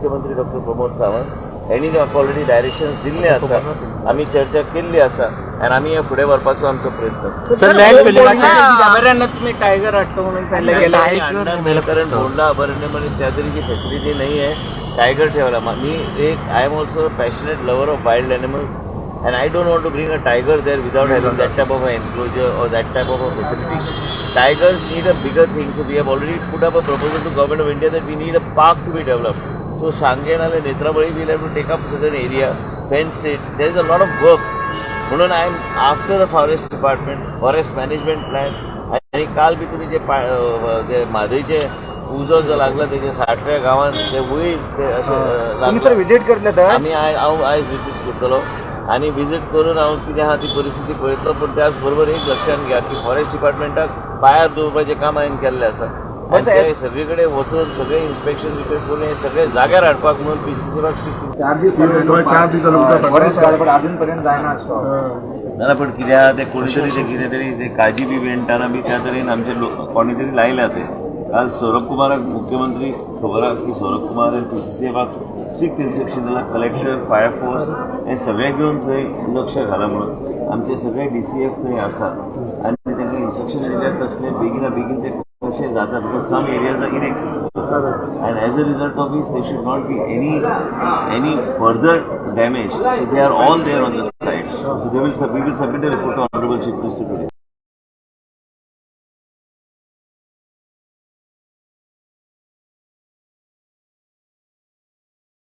मुख्यमंत्री डॉक्टर प्रमोद सावंत हेणी म्हाका already directions दिल्ले आसा. आमी चर्चा केल्ली आसा आनी आमी हे फुडें व्हरपाचो आमचो प्रयत्न आसा. सर, लँड अभयारण्यात तुम्ही टायगर हाडतो म्हणून सांगितलं गेलं. आणणार नाही, कारण बोंडला अभयारण्यामध्ये त्या तऱ्हेची फॅसिलिटी नाही आहे टायगर ठेवायला. मी एक, I am also passionate lover of wild animals and I don't want to bring a tiger there without having that type of enclosure or that type of a facility. Tigers need a bigger thing, so we have already put up a proposal to Government of India that we need a park to be developed. So Sanguem नाल्यार Netravali will have to take up certain area, fence it. There is a lot of work. म्हणून I am after the forest department, forest management plan. आणि काल बी तुम्ही जे जे म्हादयचे उजो जो लागला तेजे साठव्या गांवान ते वयर ते अशें तुम्ही सर लागला. विजिट करतले तर? आमी हांव आयज विजीट करतलो आनी विजीट करून हांव कितें आहा ती परिस्थिती पळयतलो. पूण त्याच बरोबर एक लक्षात घ्या की फॉरेस्ट डिपार्टमेंटाक पायार दवरपाचें काम हांवें केल्लें आसा आनी ते सगळे कडेन वचून सगळे इन्स्पेक्शन बिस्पेक्शन करून हे सगळे जाग्यार हाडपाक म्हणून पीसीसीएफाक 4 दीस. 4 दीस जाले उदक. फॉरेस्ट गार्ड पण अजूनपर्यंत जायना स्टॉप. ना, पण कितें आहा ते कोणी तरी ते कितें तरी ते काजी बी विणटाना बी त्या तरेन आमचे लोक कोणी तरी लायल्या ते. काल सौरभ कुमाराक मुख्यमंत्री खबर आहा की सौरभ कुमार आनी पीसीसीएफाक स्ट्रिक्ट इन्स्ट्रक्शन दिला, कलेक्टर, फायर फोर्स हे सगळे घेवन थंय लक्ष घाला म्हणून. आमचे सगळे डीसीएफ थंय आसा आनी तांकां इन्स्ट्रक्शन दिल्या कसले बेगिना बेगीन ते कशें जाता, because some areas are inaccessible and as a result of which there should not be any further damage. So they are all there on the site. So they will we will submit a report to Honorable Chief Minister today.